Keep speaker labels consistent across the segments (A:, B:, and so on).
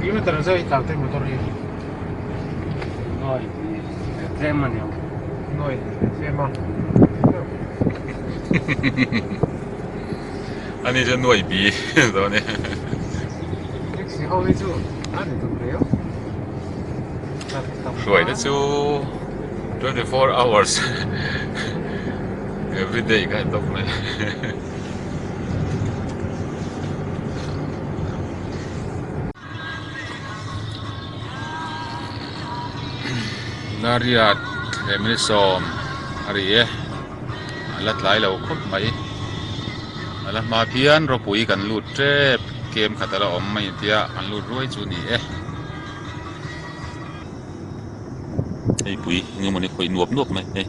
A: Kilometer zai hi tlan thei motor hi.
B: Nawi tlem a niang.
A: Nawi tlem a.
C: Ani chu nuai bi dawn e.
A: Taxi ho hi chu a ni duh riau.
C: Hruaina chu 24 hours every day kha a tawp mai. Nariat leh Milisawm a ri e a la tlai lo khawp mai a la hma phian ropui kan lut tep kem khat a la awm mai tia an lut ruai chu a ni e hei pui eng emawni khawih nuap nuap mai hei.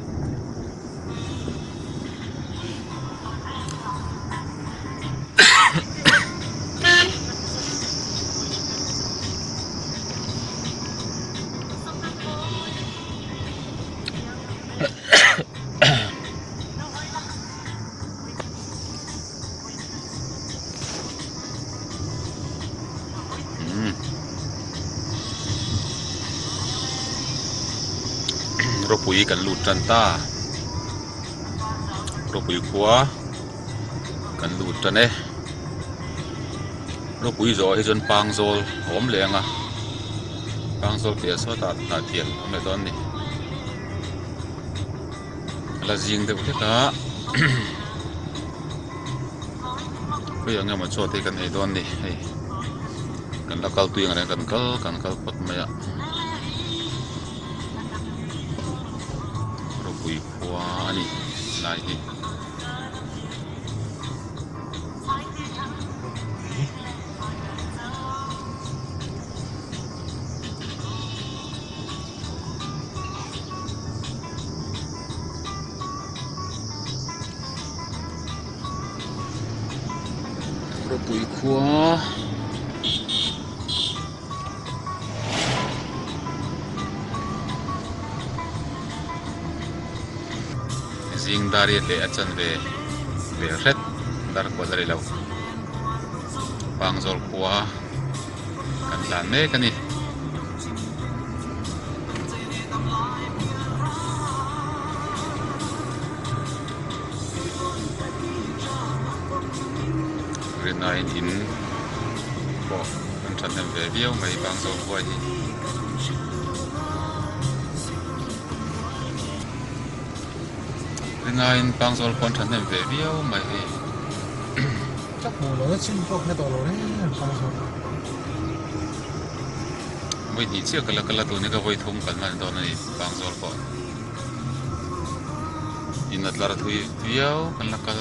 C: Ropui kan lut tan ta ropui khua kan lut tan e ropui zawh ah hi chuan pangzawl a awm leh ang a pangzawl piah sawtah hnahtial a awm leh dawn a ni a la zing deuh hlek a khawi ang emaw chaw te hi kan ei dawn a ni hei kan la kal tui ang reng kan kal kan kal phawt mai a ropui khua a ni lai hi. Ropui khua zing dar hi leh a chanve vel hret dar kual a ri lo Pangzawl khua. kan tlan mek a ni. Rinaiin in pawh an thahnem ve viau mai Pangzawl khua hi. Rinaiin Pangzawl khua an thahnem ve viau mai hei.
A: Ka hmuh loh na chin pawh hre tawh lo reng reng pang zawk.
C: Vawi hnih chiah ka la kal a tun hi ka vawi thum kalna a ni dawn a ni pang zawl pawh. In a tlar thui viau kan la kal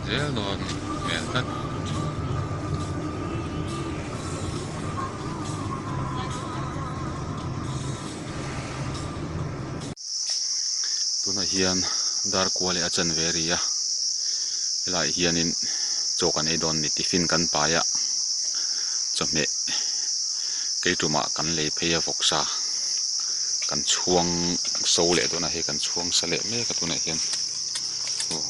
C: zel dawn hmel tlat. Tunah hian dar kua leh a chanve a ri a helaiah hianin chaw kan ei dawn a ni tiffin kan pai a chawhmeh keitumah kan lei phei a vawksa kan chhuang so leh dawn a hei kan chhuang sa leh mek a tunah hian aw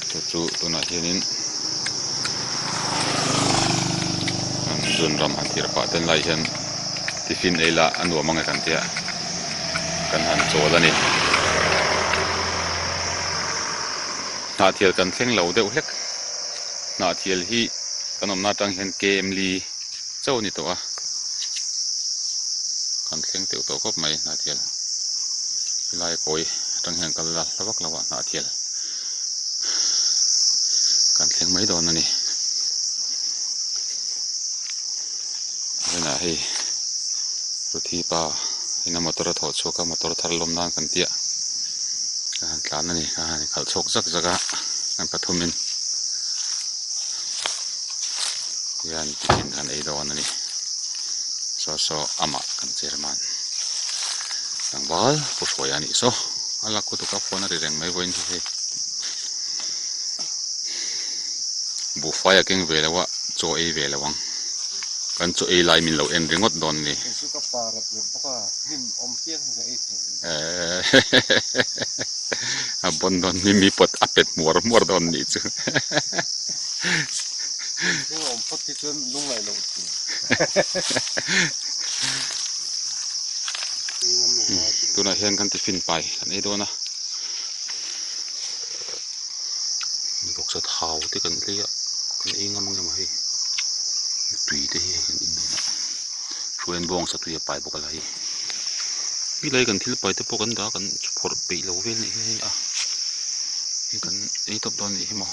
C: chu chu tunah hianin an zun ram han thlir pah ten lai hian tiffin ei lah a nuam ang e kan tia kan han chawl a ni hnahthial kan thleng lo deuh hlek hnahthial hi kan awmna atang hian km li chauh a ni tawh a kan thleng teuh tawh khawp mai hnahthial helai kawi atang hian kal la hla vak lo a hnahthial. Kan thleng mai dawn a ni. Vawiinah hei Ruthi pa ina motor a thawh chhuak a motor thar lawm nan kan tia ka han tlan a ni ka han khalh chhuak zak zak a kan pathumin hian tiffin kan ei dawn a ni saw saw amah kan chairman tlangval pu hruaia a nih saw. A lak kut a phone a ri reng mai vawiin hi hei buhfai a keng ve lo a chaw ei ve lo ang kan chaw ei lai min lo en ringawt dawn a ni a bawn dawn ni mi pawt a pet hmuar hmuar dawn nih chu.
B: Heng awm phawt hi chuan lungngaih loh tur.
C: Tunah hian kan tiffin pai kan ei dawn a, vawksa thau te kan ei a, kan ei ngam ang emaw hei tui te hi hei kan in dawn a, hruaiin bawngsa tui a pai bawk a la hei helai kan thil pai te pawh kan dah a kan phawrh peih lo vel anih hi hei a hei kan ei tawp dawn anih hi maw.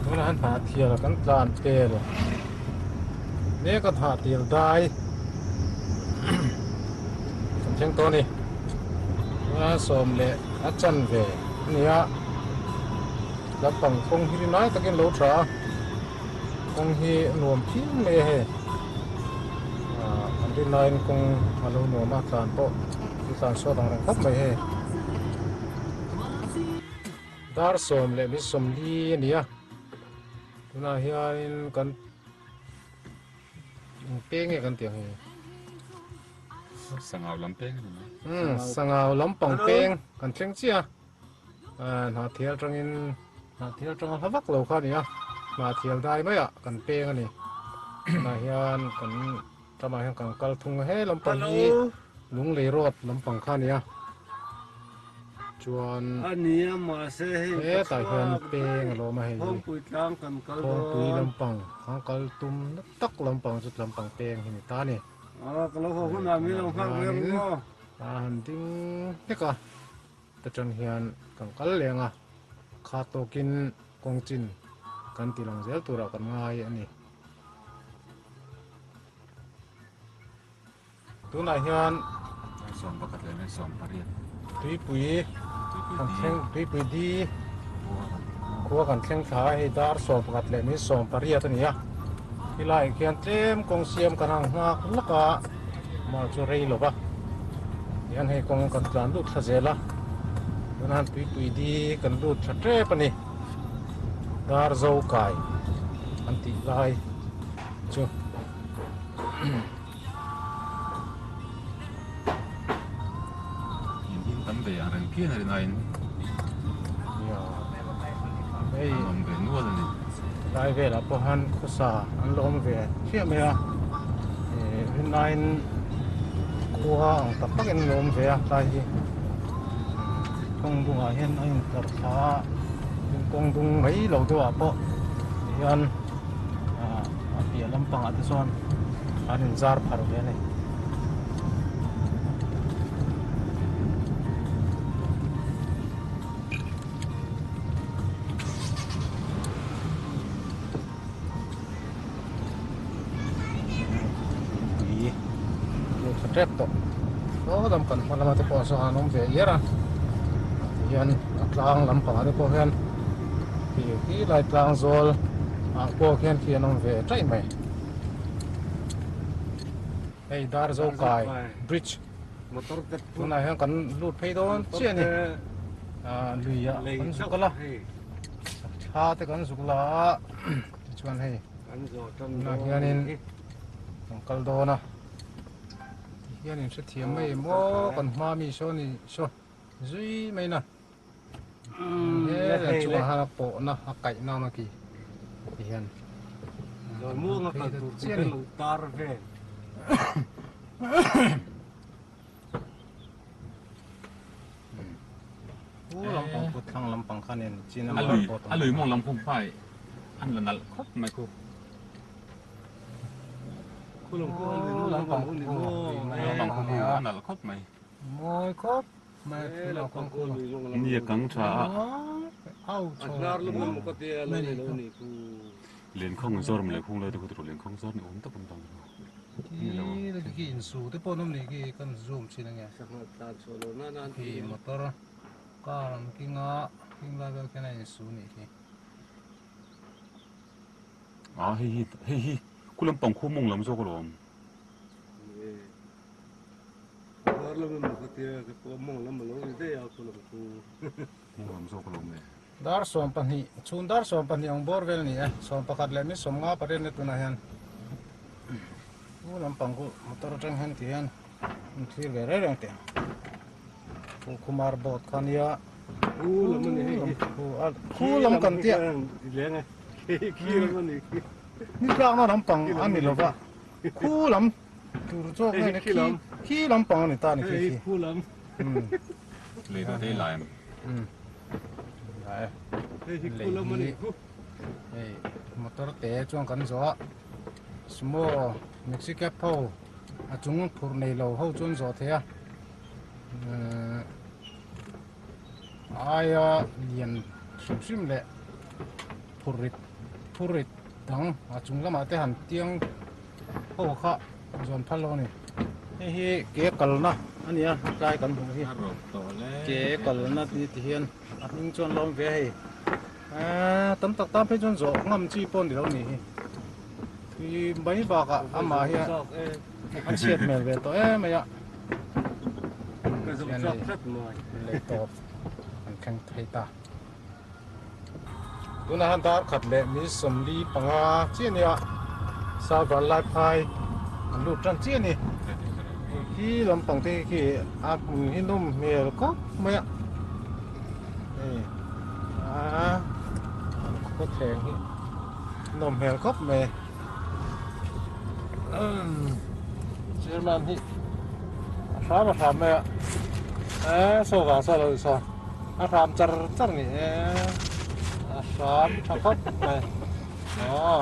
A: Tunah hian hnahthial kan tlan tel mek a hnahthial dai kan thleng tawh a ni tunah hian sawm leh a chanve a ni a lampang kawng hi rinai takin a lo tha a kawng hi a nuam phian mai a hei ah an rinaiin kawng a lo nuam a tlan pawh an tlan suat ang reng khawp mai hei. Dar 10:40 a ni a, tunah hianin kan eng peng nge kan tih ang hi?
C: Sangau lam peng a ni mai.
A: Umm sangau lampang peng kan thleng chiah a, Hnahthial atangin Hnahthial atanga hla vak lo kha a ni a, Hnahthial dai maiah kan peng a ni. Tunah hian kan ramah hian kan kal thung a, he lampang hi Lunglei road lampang kha a ni a. Chuan hetah hian peng a lawm a hei hi Thawngpui lampang kha kal tum na tak lampang chu lampang peng hi ni ta a ni. Hianin a han ding hlek a ta tang hian kan kal leng a kha tawkin kawng chin kan ti lang zel turah kan ngai a ni. Tunah hian tuipui kan thleng tuipui di khua kan thleng thla a hei dar 11:18 a ni a helaiah khian tlem kawng siam kan ang nghak lawk a mah chu rei lo va tihian hei kawng kan tlan lut thla zel a tunah hian tuipui di kan lut thla tep a ni dar zo kai an tih lai chu.
C: In in tam ve ang reng phian a rin aiin
A: hei
C: an awm ve nual a ni.
A: Lai velah pawh hian khawsa an la awm ve chiah mai a, ih rin aiin khua ang tak takin an la awm ve a tlai hi kawng dungah hian a intlar thla a, tin kawng dung mai lo deuhah pawh hian. a piah lampangah te chuan an in zar phar ve a ni. Tui lut tha tep tawh saw lam kan hma lama te pawh saw an awm ve iar a tihian a tlang lampangah te pawh hian khi lai tlang zawl ah pawh khian khi an awm ve taih mai hei dar zo kai bridge tunah hian kan lut phei dawn chiah a ni ah lui ah kan zuk a la thla te kan zuk la a tichuan hei tunah hianin kan kal dawn a tihian in hrethiam mai maw kan hma mi saw ni saw zui mai na. He len chungah hian a pawhna a kaih na ki ti hian
B: Zawimuanga kal tur chu kan lo tar vel.
A: Pu lampang put thlang lampang kha nen chin a
C: lui a lui mawng lam khum phai an la nalh khawp mai khu.
B: Khu lam khu a lui mawng lampang khu ni maw.
C: A nalh khawp mai.
A: Mawi khawp.
C: Ni a kang tha a. Lenkhawng zawr leh khung lai te khu tiraw lenkhawng zawr ni awm tak awm tak
A: ni lo. Khi insu te pawh an awm ni khi kan zoom thin ange. Khi motor car an king a king lai vel khian a insu nih khi.
C: A hei hi hei hi khu lampang khu mawng lam zawk alawm.
A: Dar 12, chhun dar 12 ang bawr vel a ni e, 11 leh min 50 pariat nia tunah hian u lampang khu motor atang hian ti hian an thlir ve reng reng teh ang. Khu Kumar boat kha nia khu lam kan tia. Ni tlakna lampang a ni lova, khu lam tur zawk nge ni khi khi lampang a ni ta a ni khi khi.
C: Lei dawt ei lai em?
A: Lai lei hi hei motor te chuan kan zawh a sumo maxi cab ho a chung phurh nei lo ho chuan zawh thei a aia lian hrim hrim leh phurh rit phur rit dang a chung lamah te han tiang ho kha zawn phal lo a ni hei hi ke kalna a ni a tlai kan hmuh hi ke kalna ni ti hian a hming chuan lawm ve a hei eee tam tak tan phei chuan zawh ngam chi pawh a ni lo a ni hi tui mai bakah amah hian a chhiat hmel ve tawh em mai a lei tawp an thleng thei ta. Tunah hian dar khat leh mi 45 chiah a nia, Savar lai phai an lut tan chiah a ni. Khi lampang te khi a hmun hi nawm hmel khawp mai a, hei a khaw thleng hi nawm hmel khawp mai. Chairman hi a hram a hram mai a, e saw vang saw lo saw. A hram char char ni e a hram tha khawp mai aw.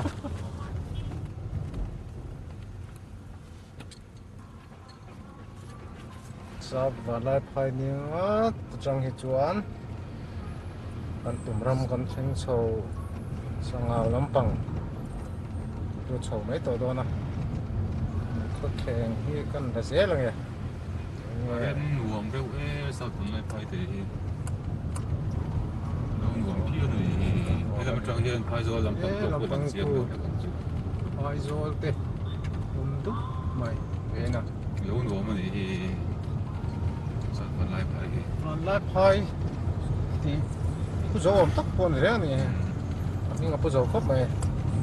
A: Sap valai phai nia atang hi chuan kan tum ram kan thleng chho sangau lampang chu chho mai tawh dawn a khawthleng hi kan la zel ange.
C: A rem nuam reuh e South Tunlai phai te hi lo nuam phian a ni helam atang hian Phaizawl lam pang pawh pawh lang chiang deuh hlek ang chu
A: Phaizawl te awm dup mai veng a
C: lo nuam a ni hi South Tunlai phai hi
A: Tunlai phai tih pu zo awm tak pawh a ni reng a ni a hming a pu zo khawp mai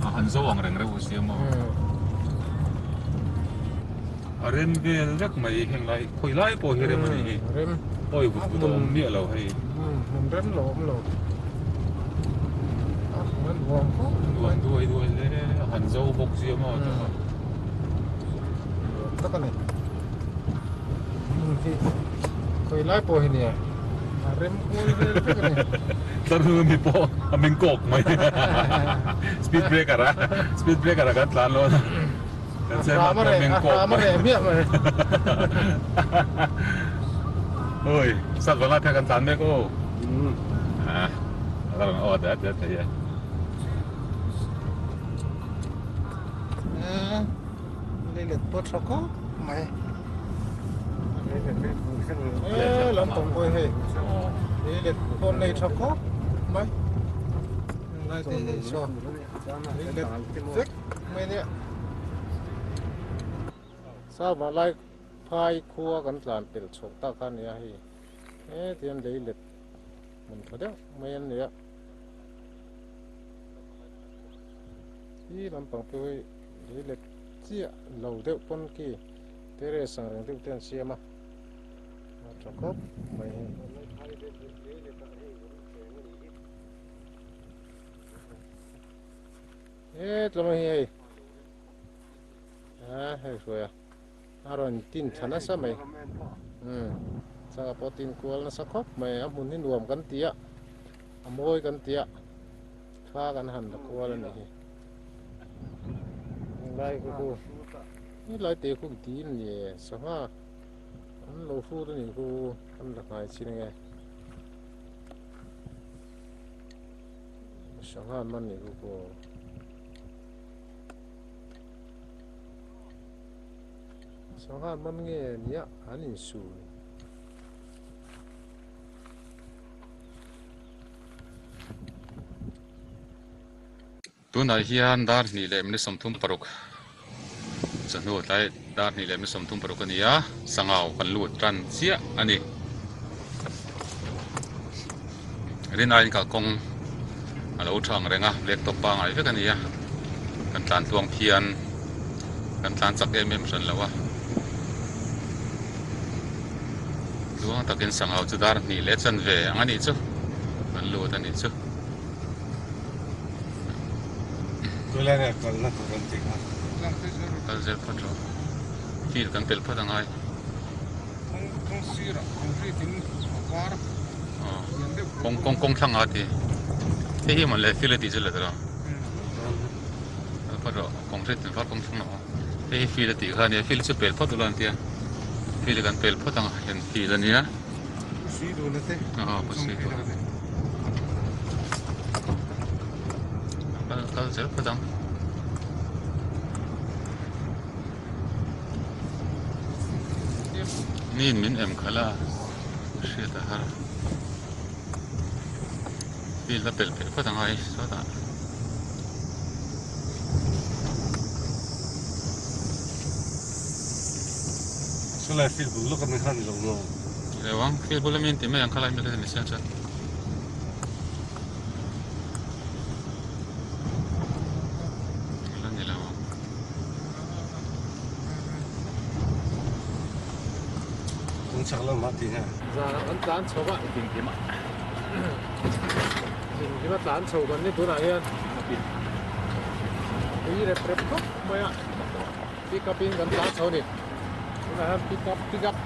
C: a han zo ang reng reuh sia maw A rem vel vek mai heng lai khawi lai pawh hi rem a ni hi.
A: Rem.
C: Awi vut vut a awm miah lo hei.
A: Hmun rem lo awm lo. A hmun nuam khawp.
C: Nuam duai duai hle a han zo bawk sia maw tah a.
A: Nuam tak a ni. Hmun hi khawi lai pawh hi nia a rem kual vel vek a ni.
C: Tlarnu ami pawh a meng kawk mai. Speed breaker a speed breaker a kan tlan lo a. Oi, sat vanga phek an tlan mek o. Ah, a rawn aw dat dat thei e.
A: Leilet pawh tha khawp mai. E lampang pawh hei. Leilet pawh nei tha khawp mai. Lai te hei saw. Leilet vek. Mai nia. Sava lai phai khua kan tlan pel chhoh tak a nia hei heti hian lei let hmun tha deuh mai an nia. Hi lampang pawh hi lei let chiah lo deuh pawn khi terrace ang reng deuh te an siam a a tha khawp mai hei. He tlawm hi hei a hei hruai a a rawn tin tha nasa mai umm changa pawh tin kual nasa khawp mai a hmun hi nuam kan ti a a mawi kan ti a thla kan han la kual a nih hi lai khu khu he lai te khu dil ni e sangha an lo hrut a nih khu an la hnai chin ange. Sangha man ni ku ko. Sangha man nge nia an in su ni.
C: Tunah hian dar hnih leh minute 36 chawhnu tlai dar hnih leh minute 36 a ni a, sangau kan lut tan chiah a ni. Rinaiin kalkawng a lo tha ang reng a, black top pangngai vek a ni a, kan tlan tluang phian kan tlan chak em em hran lo a, tluang takin sangau chu dar hnih leh chanve ang a nih chu, kan lut a nih chu.
B: Khawilai nge kalna tur an tih kha?
C: Kal zel phawt rawh. Field kan pelh phawt angai.
A: Kawng sirah concrete in a var lian deuh.
C: Kawng kawng kawng thlang a ti. Hei hi mawn le field a tih chu le tawh lo. Kal phawt rawh concrete in var kawng thlang rawh. Hei hi field a tih kha a nia field chu pel phawt ula an tia. Field kan pel phawt ang hian field a nia.
A: Pusi dun a te.
C: Aw pusi dun a te. Kal kal zel phawt ang. Niin min em khalh a hriat a har. Field a pelh pelh phawt ang a hei sawtah.
B: Chulai field bul lawk a mi khan lo maw?
C: Lo ang, field bul a mi an ti mai ang khalai mi kha ni sia chuan. La ni lo ang.
B: Kawng chak lamah ti nge?
A: Zanah kan tlan chho a.
C: Engkim a.
A: Engkim a tlan chho kan ni tunah hian. Tui rep rep khawp mai a. Pick up in kan tlan chho a ni. Tunah hian pick up pick up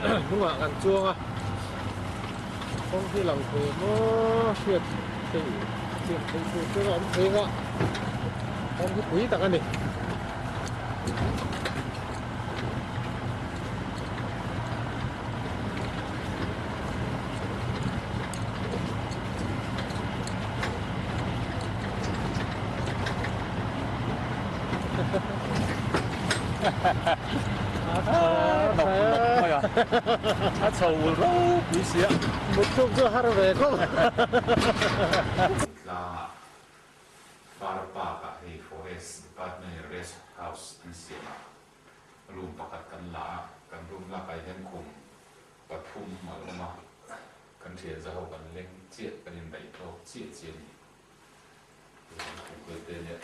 A: hnungah kan chuang a. Kawng hi lang thei maw hriat theih chian theih tur chu a awm thei a. Kawng hi pui tak a ni.
C: A chho ul ropui sia.
A: Mut tluk chu har ve khawp.
C: Tlangah Far Park ah hei Forest Department in Rest House an siam a, room pakhat kan la a, kan room lakah hian khum pathum a lo awm a, kan thian za ho kan leng chiah kan indaih tawk chiah chiah a ni. Hei kan khum kual te nia.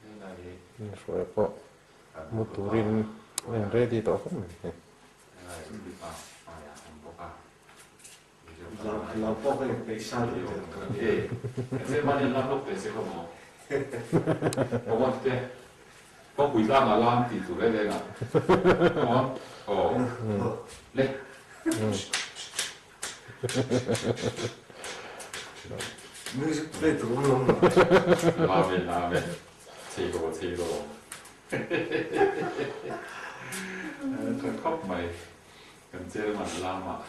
C: Helai hi.
A: Hruai pawh mu turin a in ready tawh khawp mai.
C: Helai hi mipa hmaiah a awm bawk a.
B: Music play tur awm lo
C: maw?